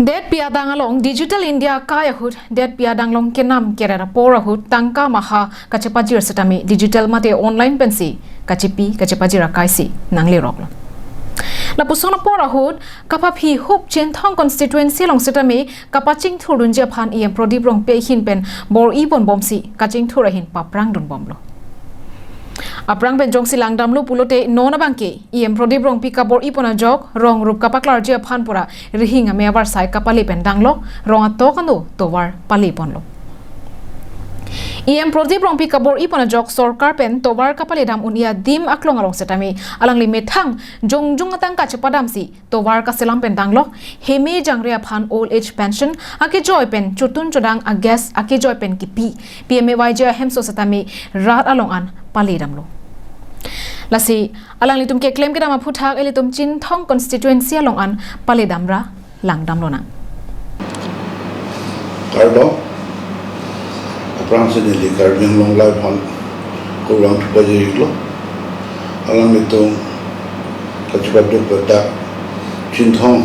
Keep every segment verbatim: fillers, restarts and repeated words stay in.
Detpi adang along Digital India akai ahut, detpi adang along kenam keret apor ahut tangka maha kachepajir setame digital mate online pensi kachepi kachepajir akai si nangleroklo. Lapuson apor ahut kapaphi hup Chinthong constituency along setame kapachingthurdunji aphan E M Prodip Rongpi ahin pen bor-i ponbomsi kachingthur ahin paprangdunbomlo. Aphrang pen jongsi langdamlo pulote non abangke E M Prodip Rongpi kabor-i pon ajok rong rup kapaklarji aphan pura rihing ame avarsai kapale pen danglo, rong atok ano tovar pale ponlo. E M Prodip Rongpi kabor-i pon ajok sorkar pen tovar kapale dam un-e adim aklong along setame alangli methang jongjung atangka chepadamsi tovar kaselam pen danglo, heme jangre aphan old age pension akejoi pen chotun chodang a gas akejoi pen kipi, P M A Y G ahemso setame rat along an pale damlo. Lasi alanglitum keklem kedam aphuthak ilitum Chinthong constituency along an pale damra langdamlonang. Kardom, aphrangsi neli Karbi Anglong Live aphan kurvangthu pajirlo. Alanglitum kachepaduk dak Chinthong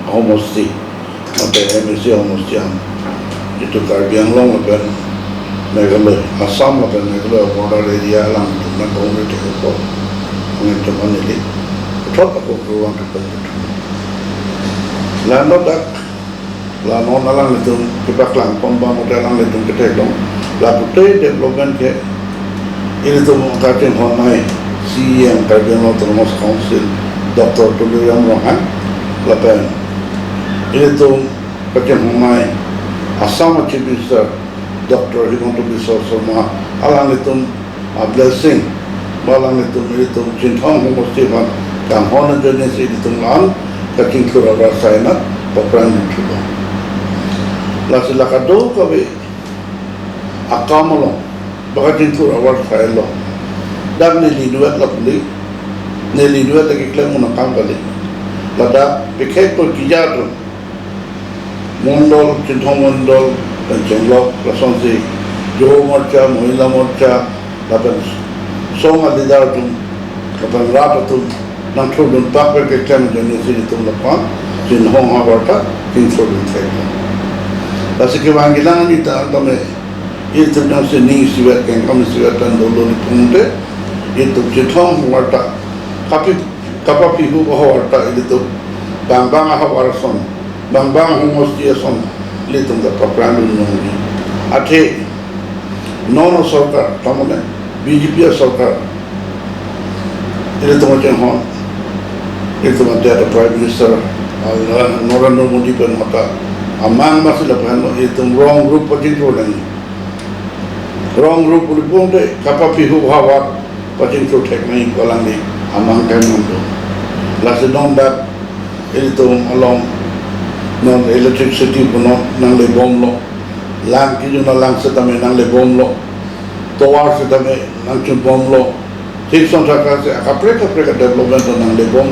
ahomosti, mate M A C ahomosti an, itum Karbi Anglong lapen Meghalaya, Assam lapen Meghalaya border area alangtum nangkong rete ko, alanglitum an neli puthot ako kurvangthu pajir. Lalo dak, la non alanglitum kepaklang pon abang mate alanglitum ketheklong, la pute development ke ilitum kachinghon nai C E M Karbi Anglong Autonomous Council, Doctor Tuliram Ronghang, lapen ilitum kachinghon nai Assam Chief Minister Doctor Himanta Biswa Sarma, alanglitum a blessing, ba alanglitum ilitum Chinthong homosti aphan kanghon ajoine si ilitum la-an kachingthur avarsai na paprangdun thulo. Lasi la kadokave akam along ba kachingthur avarsai along dak neli duet la puli, neli duet lagi klem un akam kali. Ladak pikhek to kija atum, mondol, Chinthong mondol, pen chenglok, lasonsi Yuva Morcha, Mahila Morcha, lapen song a leader atum, lapen rat atum nangthurdun pak pen keklem ajoine si ilitum lapu-an Chinthong havar ta chingthurdun thek. Lasi kevang kelang ani ta tame ilitum jongsi ning isivet, kengkam isivet pen dolo li pungte, ilitum Chinthong havar ta kapi, kapaphi hup ahavar ta ilitum bang bang ahavar ason, bang bang homosti ason ilitum ta paprangdun nangji. Athe non asorkar, ta mane B J P asorkar, ilitum kachinghon, ilitum ante ata Prime Minister, ah, Narendra Modi pen mata amang masi lapu-an ilitum rong rup pachingthur nangji. Rong rup uli pungte kapaphi hup ahavar pachingthur thek nangji pu alangli amang kaiman do. Lasi non dak ilitum along non electricity pu non nanglebomlo, lang kejun alang setame nanglebomlo, tovar setame nangchunbomlo, thik son thakthak si akaprek kaprek development do nanglebom.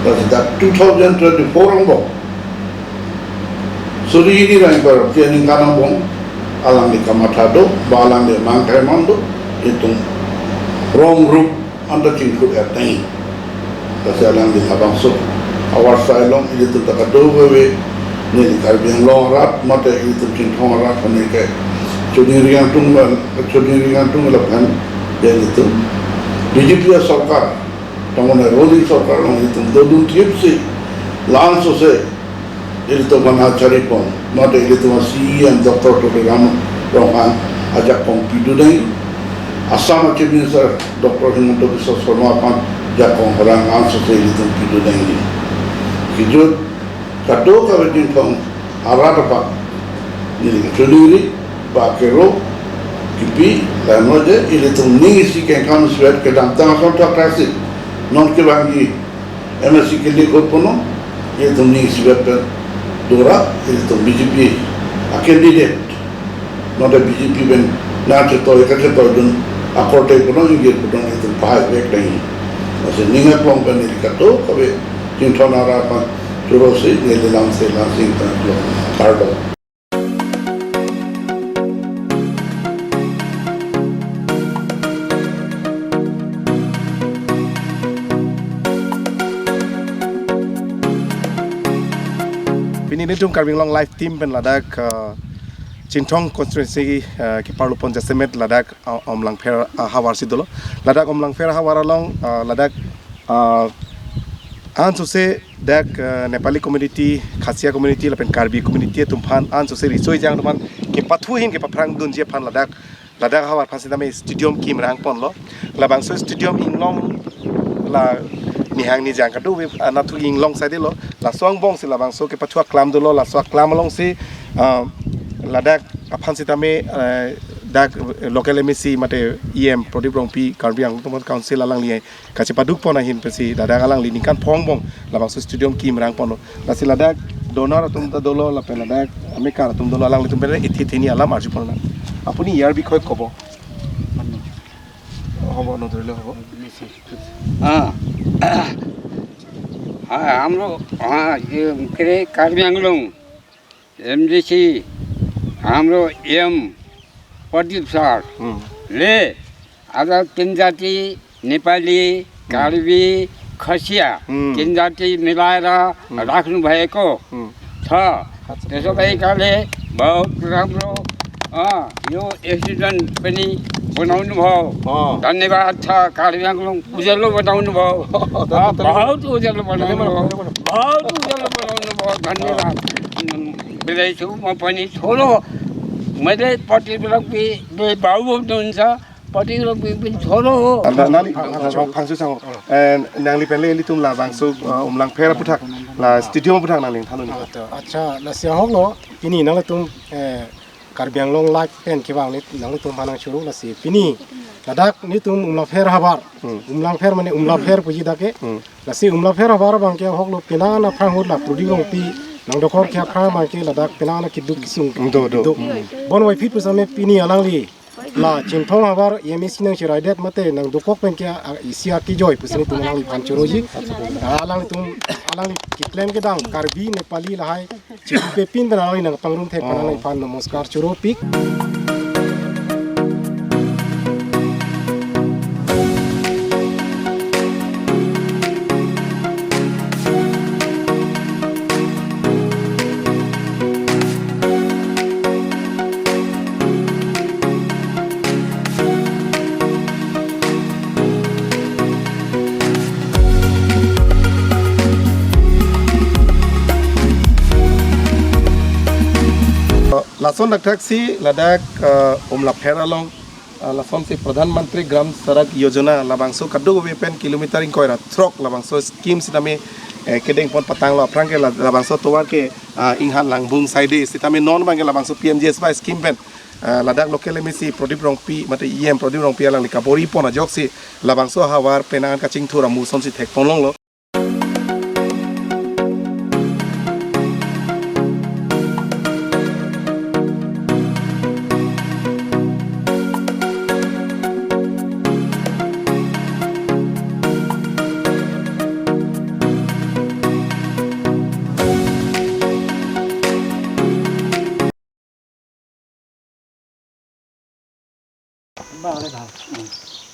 Lasi dak two thousand twenty-four angbong suri hini ra ingkoi ra phli aningkan angbong alangli kamatha do, ba alangli amang kaiman do, itum rong rup anta chingthur-et nangji. Lasi alangli labangso avarsai along ilitum ta kadokave, neli Karbi Anglong arat mate ilitum Chinthong arat aphan ke choningri kangtung, choningri kangtung lapen ilitum B J P asorkar, ta mane ruling sorkar along ilitum dodun thipsi, la-an sose ilitum aphan achari pon, mate ilitum a C E M Doctor Tuliram Ronghang ajakong pidun nangji, Assam Chief Minister Doctor Himanta Biswa Sarma aphan jakong pherang ansose ilitum pidun nangji. Kejut kadokave Chinthong arat aphan neli kachoningri, ba kero kipi, la non je ilitum ning isi kengkam isivet kedamtang ason thakthak si non kevangji M A C kele kot pono, ilitum ning isivet pen dora, ilitum B J P a candidate, non ta B J P pen nangchetoi kachetoidun akorte pono, ingir pono, ilitum pahai vek nangji. Lasi ning aklong pen neli kadokave Chinthong arat aphan choro si neli lamthe langsing pen lo. Kardom. Pini Itum Karbi Anglong Live team pen ladak, uh, Chinthong constituency, uh, keparlupon jasemet ladak, uh, Umlangpher, uh, havar si dolo. Ladak Umlangpher havar along, uh, ladak, uh, ansose dak, uh, Nepali community, Khasia community, lapen Karbi community atum aphan ansose riso ejang atum aphan kepathu ahin kepaphrang dunji aphan ladak, ladak havar aphan sitame stadium kimrang ponlo. Labangso stadium inglong la nihang nijang kadokave anatthu inglong side lo. Laso angbong si labangso kepathu aklam dolo, laso aklam along si, ah, ladak aphan sitame, eh, dak local M A C mate E M Pradip Rongpi, Karbi Anglong Autonomous Council alangli kachepaduk pon ahin pensi ladak alangli ningkan phongo angbong labangso stadium kimrang ponlo. Lasi ladak donor atum ta dolo lapen ladak amekar atum dolo, alanglitum pen ithi thini alam arju pon nang. আপুনি ইয়াৰ বিষয়ে ক'ব। হ'ব, নধৰিলে হ'ব। हाँ। हाँ, हम लोग, हाँ, ये, के अरे, कार्बी आंगलोंग, एमडीसी, हाम्रो एम प्रदीप सर, হুম। ले, आज जनजाति, नेपाली, कार्बी, खसिया, হুম। जनजाति मिलाएर হুম। राख्नु भएको হুম। छ। अच्छा। त्यसो भएकाले बहुत राम्रो, अँ, यो स्टेडियम पनि बनाउनु भयो। अँ। धन्यवाद छ, कार्बी आंगलोंग उज्यालो बनाउनु भयो। धन्यवाद। अँ, बहुत उज्यालो बनाउनु भयो। धन्यवाद। बहुत उज्यालो बनाउनु भयो। धन्यवाद। अँ। उम्, बिदाई छु म पनि छोरो, मैले पति ब्लक बि, बि, बाबु हुनुहुन्छ। Pati lo pi-, pi-, solo. Anda nali phang, phang, phang, phang susang. Eh, nangli pen le ilitum labangso, eh, Umlangpher aputhak, la stadium aputhak nangli thannon. Acha, acha, lasi ahok lo, pini nanglitum, eh, Karbi Anglong Live pen kevang le nanglitum aphan nangchoro lasi pini. Ladak nelitum Umlapher havar. Hmm. Umlangpher mane Umlapher puji dak ke. Hmm. Lasi Umlapher havar abang ke ahok lo penang an aphrang ahut la Pradip Rongpi nangdokok ke aphrang abang ke ladak penang an keduk kesung. Hmm, do, do. Do. Hmm. Bonvai phit pusitame pini alangli la Chinthong havar E M A C nangcheraidet mate nangdokok pen ke, ah, isi akejoi pusi nelitum alangliphan choroji. Ah, alanglitum, alangli keklem kedang Karbi Nepali lahai chipepin pen alangli nangpangrum thek pen alangliphan namaskar choropik. Lason dakdak si ladak, eh, Umlapher along, eh, lason si Pradhan Mantri Gram Sadak Yojana labangso kadokave pen kilometer ingkoi ra throk labangso scheme sitame, eh, kedeng pon patang lo aphrang ke la-, labangso tovar ke, ah, Inghan Langbung side sitame non abang ke labangso P M G S Y scheme pen, ah, ladak local M A C Pradip Rongpi mate E M Pradip Rongpi alangli kabor-i pon ajok si labangso havar penang an kachingthur amu ason si thek pon longlo.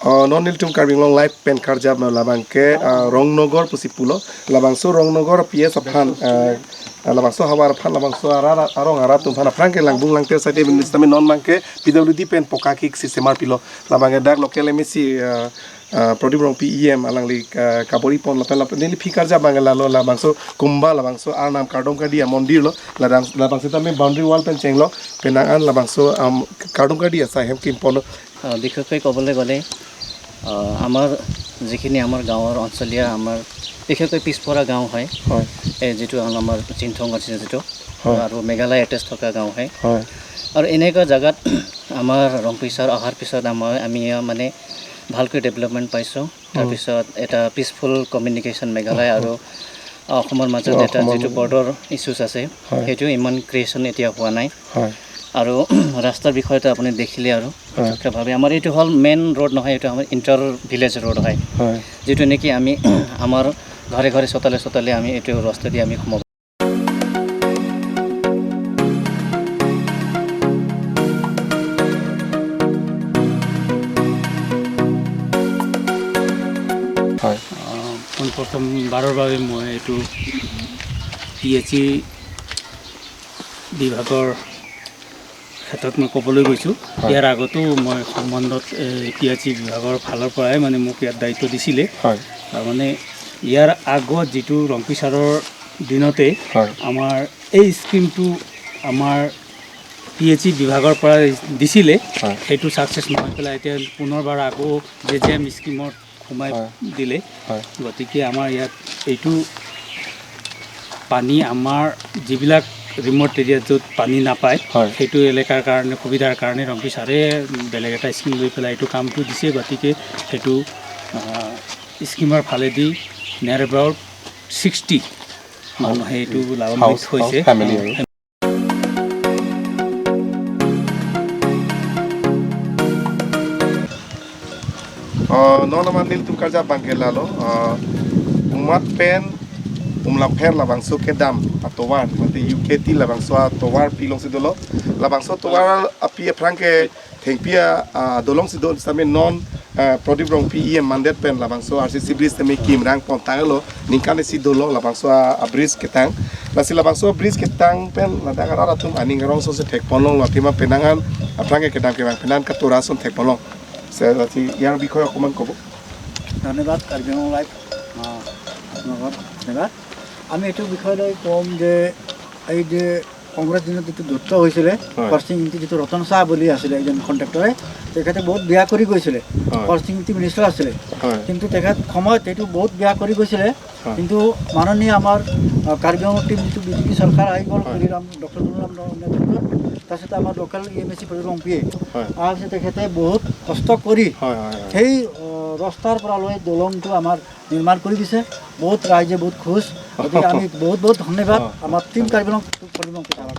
Oh, non nelitum Karbi Anglong Live pen karjap labang ke, ah, Rongnogor pusi pulo, labangso Rongnogor P S aphan, ah, labangso havar aphan, labangso arat, arong arat atum aphan aphrang ke Langbung Langter side pen sitame non abang ke P W D pen poka kik si semar pilo, labang ke dak local M A C, ah, ah, Pradip Rongpi E M alangli, ah, kabor-i pon lapen lapen neli phi karjap abang ke lalo labangso kumba labangso arnam kardom kadi amondir lo, labang, labang sitame boundary wall pen chenglo, penang an labangso, um, kardom kadi asai hem kim pon. আহ, বিশেষকৈ ক'বলৈ গ'লে, আহ, আমাৰ যিখিনি আমাৰ গাঁৱৰ অঞ্চলীয়া, আমাৰ বিশেষকৈ পিছপৰা গাঁও হয়, হয়। এই যিটো হ'ল আমাৰ চিনথং কনষ্টিটুৱেঞ্চিটো, হয়। আৰু মেঘালয় এটেচ থকা গাঁও হয়। হয়। আৰু এনেকুৱা জাগাত আমাৰ ৰংপুৰ ছাৰ অহাৰ পিছত আমাৰ, আমি, আহ, মানে ভালকৈ ডেভেলপমেণ্ট পাইছোঁ। উম। তাৰপিছত এটা পিচফুল কমিউনিকেশ্যন মেঘালয় অ, আৰু অসমৰ মাজত অ, এটা অসমৰ যিটো মাজত। বৰ্ডাৰ ইছ্যুজ আছে, হয়। সেইটো ইমান ক্ৰিয়েশ্যন এতিয়া হোৱা নাই। হয়। আৰু ৰাস্তাৰ বিষয়টো আপুনি দেখিলে আৰু হয়। প্ৰত্যক্ষভাৱে আমাৰ এইটো হ'ল মেইন ৰোড নহয়, এইটো আমাৰ ইণ্টাৰ ভিলেজ ৰোড হয়। হয়। যিটো নেকি আমি আমাৰ ঘৰে ঘৰে চোতালে চোতালে আমি এইটো ৰাস্তা দি আমি সোমাব। হয়। আহ, পোনপ্ৰথম বাৰৰ বাবে মই এইটো পি এইচ চি বিভাগৰ ক্ষেত্ৰত মই ক'বলৈ গৈছোঁ। হয়। ইয়াৰ আগতো মই সম্বন্ধত, এ, পি এইচ ই বিভাগৰ ফালৰ পৰাই মানে মোক ইয়াত দায়িত্ব দিছিলে। হয়। তাৰমানে ইয়াৰ আগত যিটো ৰংপি ছাৰৰ দিনতে হয়। আমাৰ এই স্কিমটো আমাৰ পি এইচ ই বিভাগৰ পৰা দিছিলে, হয়। সেইটো ছাকচেছ নহয় পেলাই এতিয়া পুনৰবাৰ আকৌ জে জে এম স্কিমত সোমাই হয়। দিলে। হয়। গতিকে আমাৰ ইয়াত এইটো পানী আমাৰ যিবিলাক ৰিমট এৰিয়াত য'ত পানী নাপায়, হয়। সেইটো এলেকাৰ কাৰণে, সুবিধাৰ কাৰণে ৰংপি ছাৰে বেলেগ এটা স্কিম লৈ পেলাই এইটো কামটো দিছে। গতিকে সেইটো, আহ, স্কিমৰ ফালেদি near about ছিক্সটি মানুহে এইটো লাভান্বিত হাউচ, হৈছে। হাউচ ফেমিলি আৰু। Oh, non aman nelitum karja abangke lalo, ah, umat pen umlapher labangso kedam atovar, mate U K T labangso atovar pilongsi dolo, labangso atovar api aphrang ke thengpi a, ah, dolongsi do sitame non, ah, Prodip Rongpi E M mandate pen labangso R C C bridge tame kim rang pon tanglo, ningkan isi dolo labangso a, a bridge ketang. Lasi labangso bridge ketang pen ladak arat atum aning arongso si thek ponlonglo, athema penang an aphrang ke kedam kevang pen an katura ason thek ponlong. Sir, lasi ইয়াৰ বিষয়ে অকণমান ক'ব। ধন্যবাদ, কাৰ্বি আংলং লাইভ, আহ, আপোনালোকক ধন্যবাদ। আমি এইটো বিষয় লৈ ক'ম যে এই যে কংগ্ৰেছ দিনত যিটো দুৰ্নীতি হৈছিলে, হয়। খৰচিং ইংতি যিটো ৰতন শাহ বুলি আছিলে এজন কণ্ট্ৰেক্টৰে, তেখেতে বহুত বেয়া কৰি গৈছিলে। হয়। খৰচিং ইংতি মিনিষ্টাৰ আছিলে। হয়। কিন্তু তেখেত সময়ত এইটো বহুত বেয়া কৰি গৈছিলে। হয়। কিন্তু মাননীয় আমাৰ, আহ, কাৰ্বি আংলং টিম যিটো বি জে পি চৰকাৰ আহি গ'ল, হয়। হৰিৰাম, ডক্টৰ হৰিৰাম নেতৃত্বত, তাৰপিছতে আমাৰ লোকেল ই এম এ চি প্ৰদীপ ৰংপিয়ে হয়। আহি তেখেতে বহুত কষ্ট কৰি হয়, হয়, হয়। সেই, আহ, ৰাস্তাৰ পৰা লৈ দলংটো আমাৰ নিৰ্মাণ কৰি দিছে। বহুত ৰাইজে বহুত খুচ। গতিকে আমি বহুত বহুত ধন্যবাদ অ, আমাৰ টিম কাৰ্বি আংলং, কাৰ্বি আংলং পিছাৰক।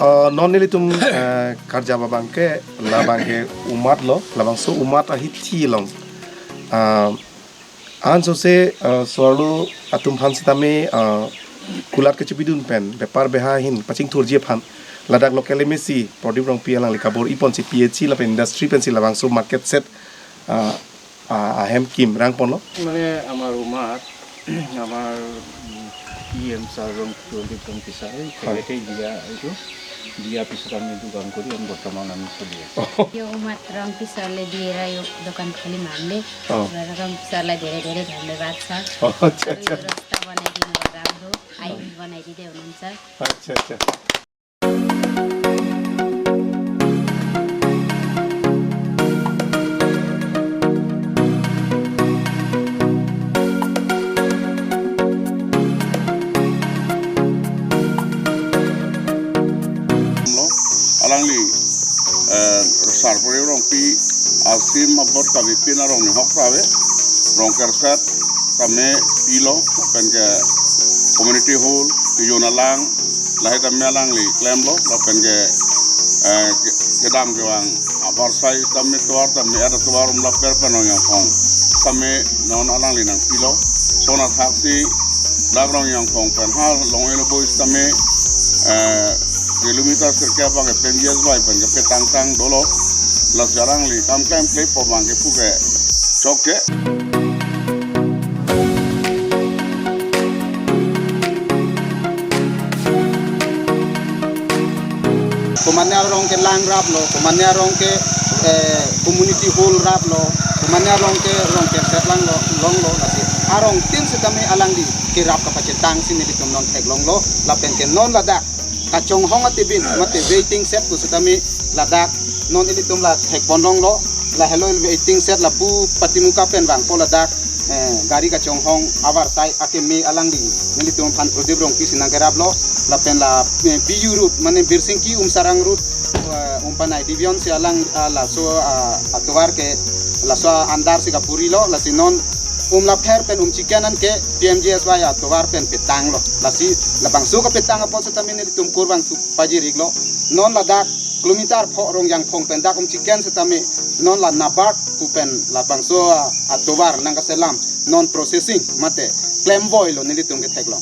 Ah, non nelitum, eh, karja abangke, labangke umat lo, labangso umat ahithi along. Ah, ansose, ah, so-arlo atum aphan sitame, ah, kulat kechepidun pen, bepar beha ahin pachingthurji aphan, ladak local M A C Prodip Rongpi alangli kabor-i ponsi P H E lapen industry pensi labangso market shed, ah, ah, ahem kim rang ponlo. মানে আমাৰ উমাত, আমাৰ, উম, E M sir ৰং, ৰঞ্জিত ৰংপি ছাৰে হয়। তেখেতে দিয়া এইটো, দিয়া পিছত আমি দোকান কৰি আমি বৰ্তমান আমি চলি আছোঁ। ইয়ো উমাত ৰংপি ছাৰলে দিয়ে ৰায়ো দোকান খুলি মানলে। অ। ৰংপি ছাৰলে ধেৰে ধেৰে ধন্যবাদ ছাৰ। অ, আচ্ছা, আৰু আচ্ছা। ইয়ো ৰাস্তা বনাই দি নগৰ গাঁও দো, আই বি বনাই দি দেউ নাম ছাৰ। আচ্ছা, আচ্ছা। Alangli, eh, Sar Prodip Rongpi asim abot kami pin arong ni hok prave, rong kerset kami pilo, penke community hall, tujon alang, lahai tame alangli klemlo, lapen ke, eh, ke-, kedam kevang avarsai tame tovar tame ada tovar umlapher pen Rongyangphong tame non alangli nangpilo. Sona thaksi dak Rongyangphong pen ha Long Elo Boys tame, eh, kilometer sirkep abang ke P M G S Y pen kepetang tang dolo. Lasi alangli kam klem klepo abang ke puke chokche. Komatne arong ke lang raplo, komatne arong ke, eh, community hall raplo, komatne arong ke rong kerset langlo, longlo, lasi arong tin sitame alangli kerap kapachetang si nelitum non theklonglo, lapen ke non ladak kachonghong atibin, mate waiting shed pu sitame ladak non ilitum la thek ponlonglo, lahelo waiting shed lapu Patimuka pen vangpo ladak, eh, gari kachonghong avarsai akeme alangli nelitum aphan Prodip Rongpi si nangkeraplo, lapen la, eh, B U road, mane Birsingki Umsarang road, eh, Umpanai division si alang, ah, laso, ah, atovar ke laso andar si kapurilo, lasi non umlapher pen umchiken an ke P M G S Y atovar pen petanglo. Lasi labangso kapetang apot sitame nelitum kurvangthu pajiriklo. Non ladak kilometer pho Rongyangphong pen dak umchiken sitame non la NABARD pu pen labangso, ah, atovar nangkaselam non processing mate klemvoilo nelitum ketheklong.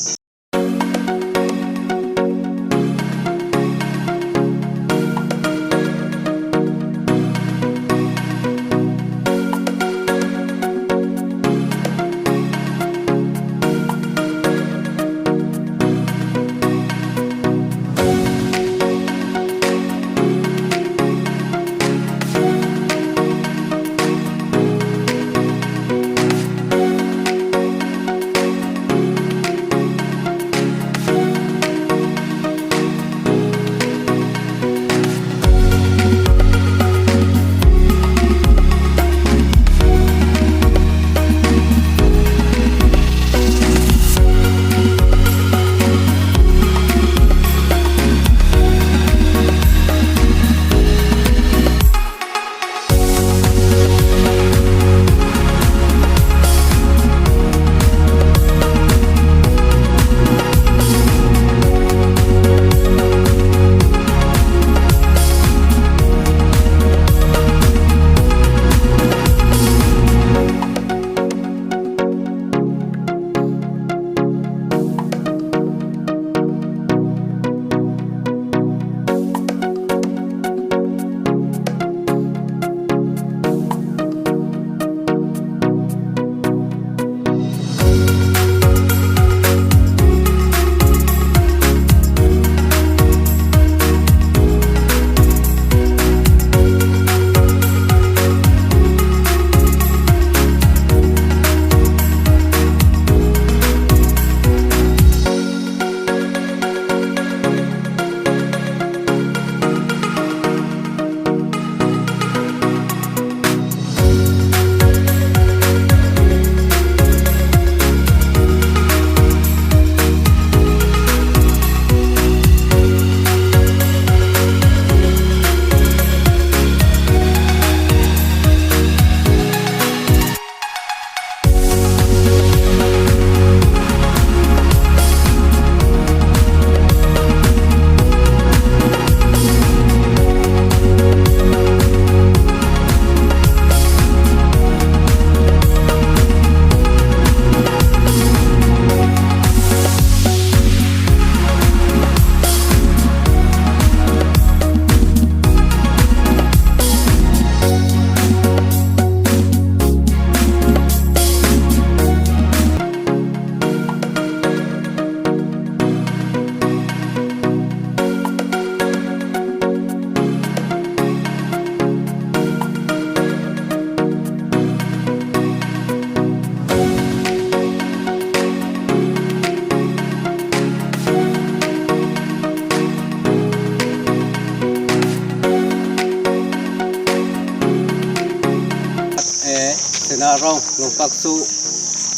Longpakso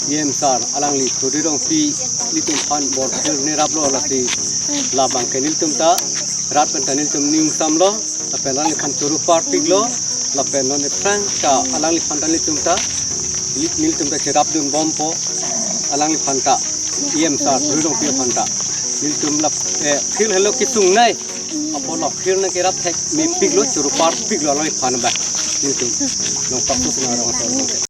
E M sir alangli Thuri Rongpi nelitum aphan bor-i neraplo, lasi labang ke nelitum ta rat pen ta nelitum ning samlo, lapen alangliphan choro parpiklo, lapen non aphrang ta alangliphan ta nelitum ta nelitum ta cherapdun bompo, alangliphan ta E M sir Thuri Rongpi aphan ta nelitum lap, eh, field helo kesungnei apot lap field nangkerap thek mepiklo, choro parpiklo alangliphan ba. Nelitum Longpakso Sinarong asor.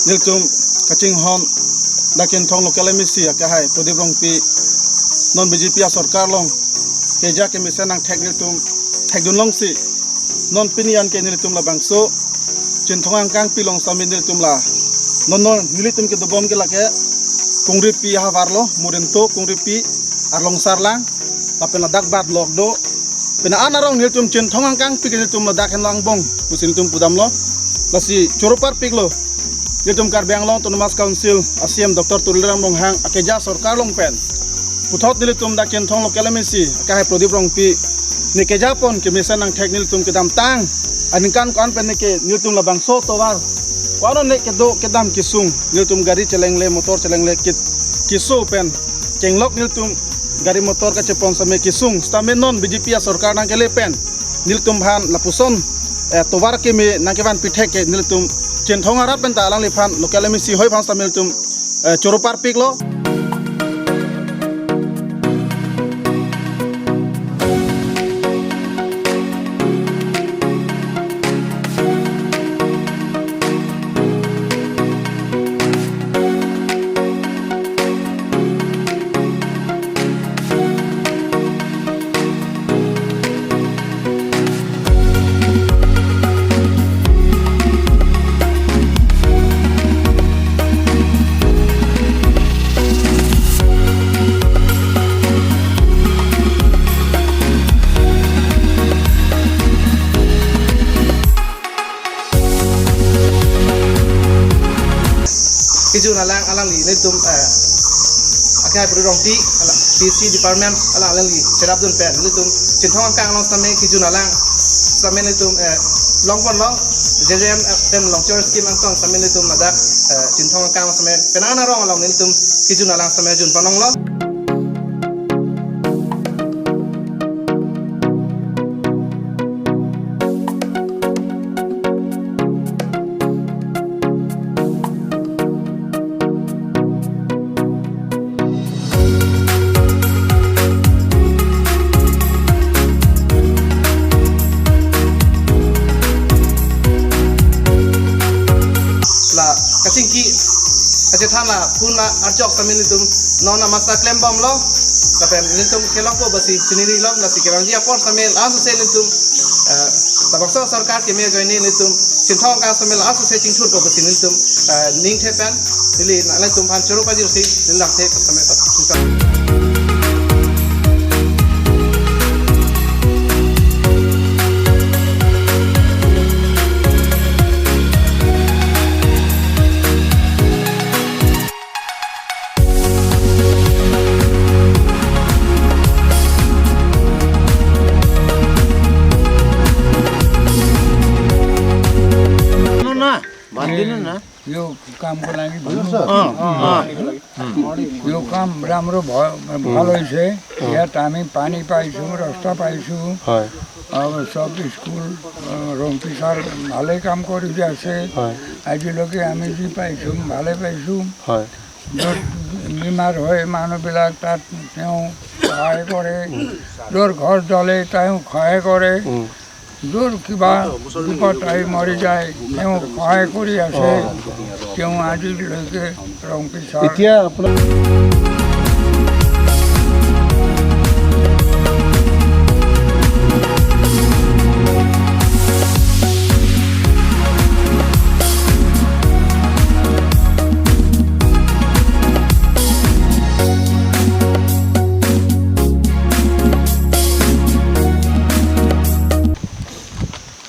Nelitum kachinghon dak Chinthong local M A C akehai Pradip Rongpi non B J P asorkar along keja kemesen nangthek nelitum thekdun longsi non pini an ke nelitum labangso Chinthong angkangpi along sitame nelitum la non non nelitum kedobom ke lake Kongripi ahavarlo, Morinto Kongripi arlongsarlang, lapen ladak bat lok do. Pen an arong nelitum Chinthong angkangpi ke nelitum ladak henlo angbong pusi nelitum pudamlo. Lasi choro parpiklo nelitum Karbi Anglong Autonomous Council a C E M Doctor Tuliram Ronghang akeja sorkar along pen puthot nelitum dak Chinthong local M A C akehai Pradip Rongpi ne kejapon kemesen nangthek nelitum kedamtang aningkan ko-an pen ne ke nelitum labangso tovar ko-an ne kedo kedam kesung, nelitum gari chelengle, motor chelengle ke, keso pen chenglok nelitum gari motor kachepon sitame kesung sitame non B J P asorkar nangkele pen nelitum aphan lapuson, eh, tovar keme nangkevan pithek ke nelitum Chinthong arat pen ta alangliphan local M A C hoi aphan sitame nelitum, eh, choro parpiklo. Kejun alang alangli nelitum, eh, akehai Pradip Rongpi alang P C department alang alangli cherapdun pen nelitum Chinthong angkang along sitame kejun alang sitame nelitum, eh, longponlo, J J M, eh, pen longchor scheme angkang sitame nelitum ladak, eh, Chinthong angkang sitame pen an arong along nelitum kejun alang sitame junpon longlo. La kachingki kachethan la phun la arjok sitame nelitum non amasa klembomlo, lapen nelitum kelongpo pusi chiningrilo, lasi kevangji apor sitame la-an sose nelitum, eh, labangso sorkar keme ajoine nelitum Chinthong angkang sitame la-an sose chingthurpo pusi nelitum, eh, ningthe pen neli nanglitum aphan choro pajirsi neli langthe sitame ta. Yo কাম করানি ভালো। অ, অ। Yo কাম राम्रो ভ-, ভাল হৈছে। ইয়াত আমি পানী পাইছোঁ, ৰাস্তা পাইছোঁ। হয়। আৰু চব স্কুল, আ, ৰংপি ছাৰ ভালে কাম কৰি আছে। হয়। আজিলৈকে আমি যি পাইছোঁ, ভালে পাইছোঁ। হয়। য'ত বেমাৰ হয় মানুহবিলাক, তাত তেওঁ সহায় কৰে। য'ৰ ঘৰ জ্বলে, তেওঁ সহায় কৰে। য'ৰ কিবা বিপদ আহি মৰি যায়, তেওঁ সহায় কৰি আছে। তেওঁ আজিলৈকে ৰংপি ছাৰ। এতিয়া আপোনাৰ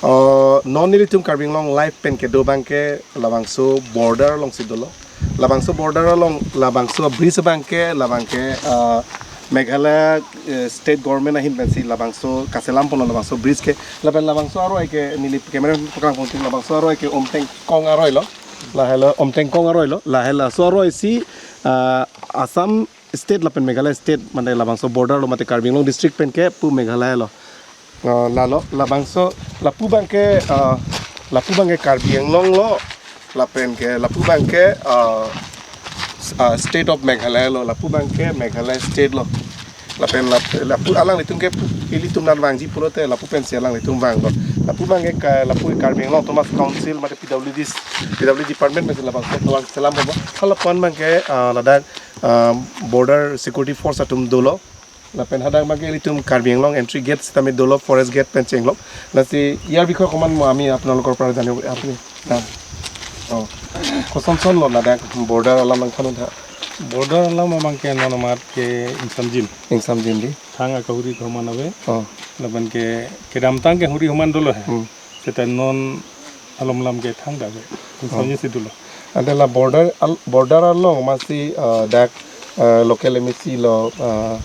Oh, non nelitum Karbi Anglong Live pen kedo abangke labangso border alongsi dolo. Labangso border along, labangso bridge abangke, labangke, ah, Meghalaya, eh, state government ahin pensi labangso kaselam ponlo labangso bridge ke, lapen labangso aroi ke neli camera paklang ponting, labangso aroi ke Umtengkong aroi lo. Lahelo Umtengkong aroi lo. Lahelo laso aroi si, ah, Assam state lapen Meghalaya state, mane labangso border lo, mate Karbi Anglong district pen ke pu Meghalaya lo. Ah, lalo labangso lapu abang ke, ah, lapu abang ke Karbi Anglong lo, lapen ke lapu abang ke, ah, s-, ah, state of Meghalaya lo, lapu abang ke Meghalaya state lo. Lapen lap-, lapu alanglitum ke pu-, ilitum nat vangji pulote lapu pensi alanglitum vanglo. Lapu abang ke ka-, lapu Karbi Anglong Autonomous Council mate P W D, P W D department pensi labangso kelang selam ponlo. Halapu an abang ke, ah, ladak, ah, border security force atum dolo. Lapen hadak abang ke ilitum Karbi Anglong entry gate sitame dolo, forest gate pen chenglok. Lasi ইয়াৰ বিষয়ে অকমান মই, আমি আপোনালোকৰ পৰা জানিব, আপুনি, ah, oh, koson son lo ladak border alam nangthan tha? Border alam abang ke non amat ke ingsamjin. Ingsamjin dei. Thang akahuri kehoman ave. Oh. Lapen ke kedamtang kehuri kehoman dolo he. Hmm. Seta non alom alam ke thang dak ave. Ingsamjin, oh, si dolo. Ante la border al-, border along masi, ah, dak, ah, local M A C lo, ah,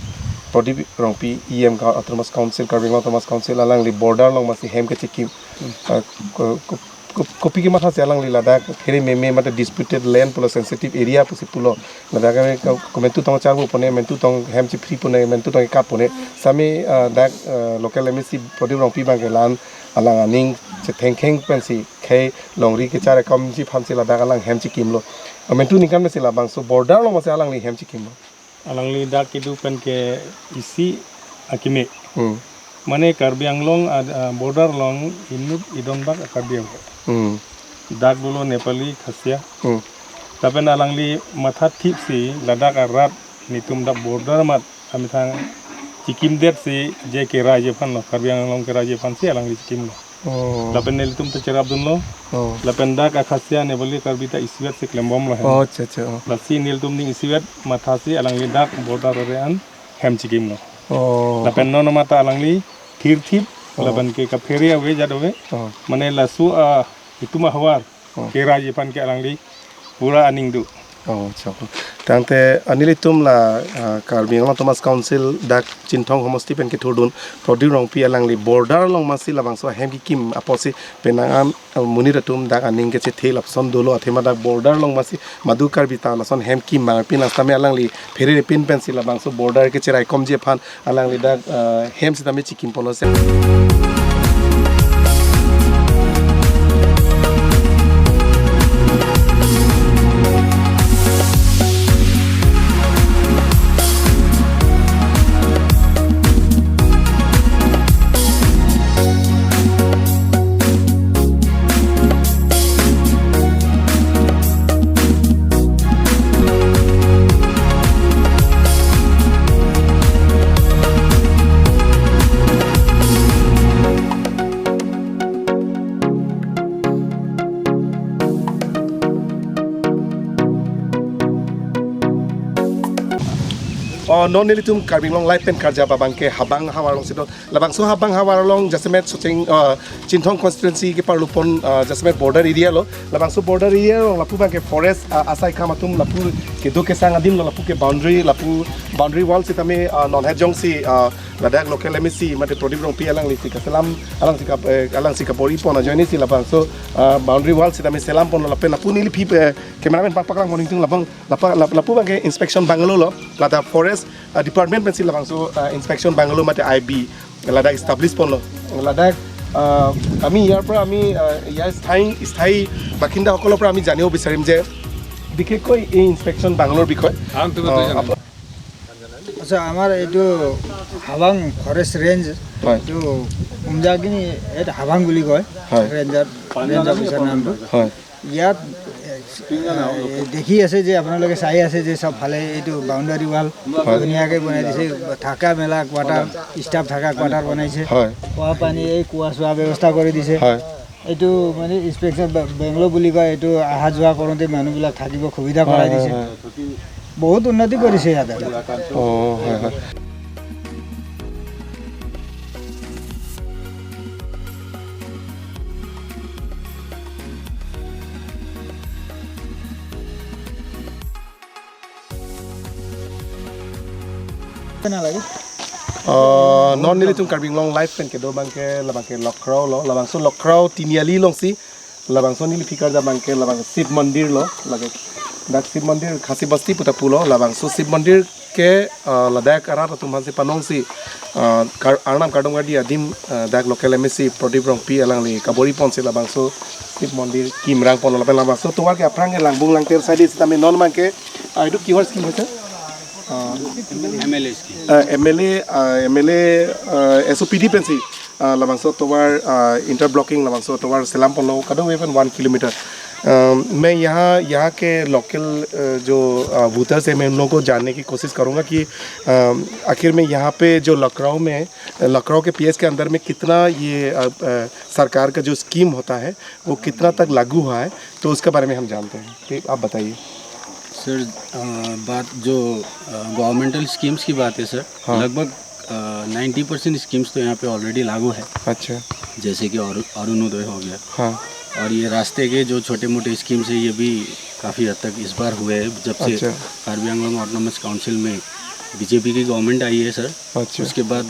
Pradip Rongpi E M ka Autonomous Council, Karbi Anglong Autonomous Council alangli border along masi hem kechikim. Hmm. Ah, ko-, ko-, ko-, kopi kematha si alangli ladak phere meme mate disputed land pulo, sensitive area pusi pulo. Ladak kami ko-, komentu tong charbo pone, mentu tong hem chipri pone, mentu tong ikat pone. Sami, ah, dak, ah, local M A C Pradip Rongpi abang ke la-an alang aning chethengkheng pensi khei longri kechar ekomji aphansi ladak alang hem chikimlo. Mentu ningkan pensi labangso border along masi alangli hem chikimlo. Alangli dak kedo pen ke isi akeme. Hmm. Mane Karbi Anglong ad-, ah, border along inut idon bak a-Karbi ave. Hmm. Dak dolo Nepali, Khasia. Hmm. Lapen alangli mathathip si ladak arat nelitum dak border amat amethang chikimdet si je keraiji aphan lo, Karbi Anglong keraiji aphansi alangli chikimlo. Oh. Lapen nelitum ta cherapdunlo. Oh. Lapen dak a-Khasia, Nepali, Karbi ta isivet si klembomlo he. Oh, acha, acha, oh. Lasi nelitum ning isivet mathasi alangli dak border are an hem chikimlo. Oh. Lapen non amat ta alangli thirthip, oh, lapen ke kaphere ave jat ave. Oh. Mane laso, ah, itum ahavar, oh, keraiji aphan ke alangli pura aning do. Oh, acha. Tangte, ah, nelitum la, ah, Karbi Anglong Autonomous Council dak Chinthong homosti pen kethurdun Pradip Rongpi alangli border along masi labangso hem kekim apotsi penang an, ah, monit atum dak aning kechethe lapuson dolo, athema dak border along masi Madu Karbi ta lason hem kim abang pin, last time alangli phere pin pensi labangso border kecherai komji aphan alangli dak, eh, hem sitame chikim ponlo se. Oh, non nelitum Karbi Anglong Live pen karjap abang ke Habang havar alongsi do. Labangso Habang havar along jasemet Socheng, ah, Chinthong constituency keparlupon, ah, jasemet border area lo. Labangso border area along lapu abang ke forest, ah, asai kam atum lapu kedo kesang adim lo, lapu ke boundary, lapu boundary wall sitame, ah, non hejong si, ah, ladak local M A C mate Pradip Rongpi alangli si kaselam, alangsi kap-, eh, alangsi kapori pon ajoine si labangso, ah, boundary wall sitame selam pon lo, lapen lapu neli phi, eh, cameraman paklang moning tung labang, lapa-, lap-, lapu abang ke inspection bungalow lo, ladak forest, ah, department pensi labangso, ah, inspection bungalow mate I B ladak establish ponlo. Ladak, ah, আমি ইয়াৰ পৰা আমি, ah, ইয়াৰ স্থায়ী, স্থায়ী বাসিন্দাসকলৰ পৰা আমি জানিব বিচাৰিম যে বিশেষকৈ এই ইনস্পেকশ্যন বাংলোৰ বিষয়ে। আপ- আচ্ছা, আমাৰ এইটো হাবাং ফৰেষ্ট ৰেঞ্জ, হয়। এইটো উমজাগিনি, ইয়াত হাবাং বুলি কয়, হয়। ৰেঞ্জাৰ, ৰেঞ্জ অফিচাৰ নামটো। হয়। ইয়াত, এ, দেখি আছে যে আপোনালোকে চাই আছে যে চব ফালে এইটো বাউণ্ডাৰী ৱাল হয়। ধুনীয়াকৈ বনাই দিছে, থকা মেলা কোৱাৰ্টাৰ, ষ্টাফ থকা কোৱাৰ্টাৰ বনাইছে, হয়। খোৱা পানী, এই খোৱা চোৱা ব্যৱস্থা কৰি দিছে। হয়। এইটো মানে ইনস্পেকশ্যন বে-, বেংলো বুলি কয়, এইটো অহা যোৱা কৰোঁতে মানুহবিলাক থাকিব সুবিধা কৰাই হয়, দিছে। হয়, হয়। বহুত উন্নতি কৰিছে ইয়াতে। অ, হয়, হয়। Pena lagi. Uh, non nelitum Karbi Anglong Live pen kedo abangke labangke Lokrao lo, labangso Lokrao Tiniali alongsi, labangso neli phikar abangke labang Shiv Mandir lo, lake dak Shiv Mandir Khasi Basti puta pulo, labangso Shiv Mandir ke, uh, ladak arat atum aphansi panongsi, uh, kar, Arnam kardom kardi adim, uh, dak local M A C Pradip Rongpi alangli kabor-i ponsi labangso Shiv Mandir kimrang ponlo lapen labangso tovar ke aphrang ke langbung langter sadi sitame non abangke, uh, itum kihor scheme hoise? Uh, M L A scheme. Uh, M L A, uh, M L A, uh, S O P D pensi, uh, labangso tovar, uh, interblocking labangso tovar selam ponlo kadokave pen one kilometer. Um, मैं यहाँ, यहाँ के local, uh, जो, uh, voters हैं, मैं उन लोगों को जानने की कोशिश करूँगा कि, um, आखिर में यहाँ पे जो लखनऊ में, लखनऊ के पी एस के अंदर में कितना ये, uh, uh, सरकार का जो स्कीम होता है, वो कितना तक लागू हुआ है, तो उसके बारे में हम जानते हैं। ठीक, आप बताइए। सर, अ, बात जो, अ, गवर्नमेंटल स्कीम्स की बात है, सर, हाँ। लगभग, अ, नाइन्टी परसेंट स्कीम्स तो यहाँ पे ऑलरेडी लागू है। अच्छा। जैसे कि अरु-, अरुणोदय हो गया। हाँ। और ये रास्ते के जो छोटे मोटे स्कीम्स है, ये भी काफ़ी हद तक इस बार हुए हैं, जब से अच्छा। कार्बी आंगलोंग ऑटोनॉमस काउंसिल में बीजेपी की गवर्नमेंट आई है, सर। अच्छा। उसके बाद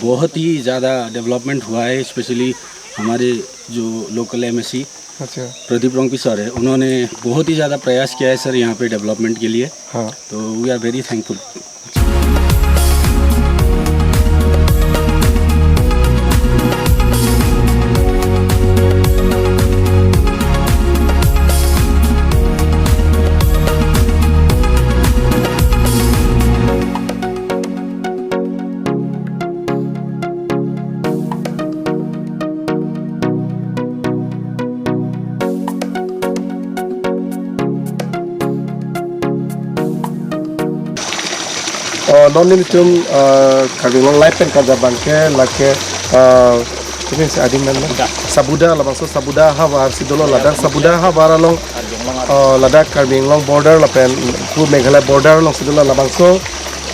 बहुत ही ज़्यादा डेवलपमेंट हुआ है, स्पेशली हमारे जो लोकल एमएसी अच्छा। प्रदीप रोंगपी सर है, उन्होंने बहुत ही ज़्यादा प्रयास किया है, सर, यहाँ पे डेवलपमेंट के लिए। हाँ। तो we are very thankful। Oh, non nelitum, eh, Karbi Anglong Live pen kardom abangke lake, eh, ini si adim nan na? Sabuda, labangso Sabuda havar si dolo ladak Sabuda havar along, eh, ladak Karbi Anglong border lapen pu Meghalaya border along si dolo labangso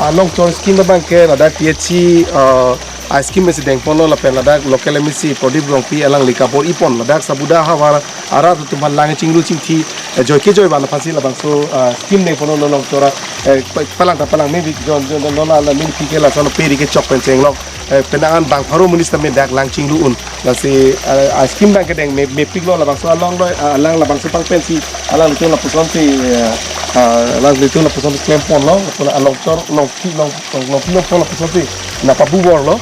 along tour scheme abangke ladak T H C, eh, a scheme si dengponlo lapen ladak local M A C Pradip Rongpi alangli kabor-i pon ladak Sabuda havar arat atum aphan lang chinglu chingthi, eh, joi kejoi van aphansi labangso, ah, scheme dengponlo along tora, eh, pa-, palang ta palang me bik jon jon jon la la min phike lason peri kechok pen chenglok, eh, penang an bang pharo monit sitame dak lang chinglu un. Lasi, eh, a scheme abangke deng me, mepiklo labangso along lo, ah, alang labangso pang pensi alanglitum lapusonsi, eh, ah, alanglitum lapusonsi klem ponlo, lapen along tor, along ki, along, along ki, along pon lapusonsi nangpabu borlo.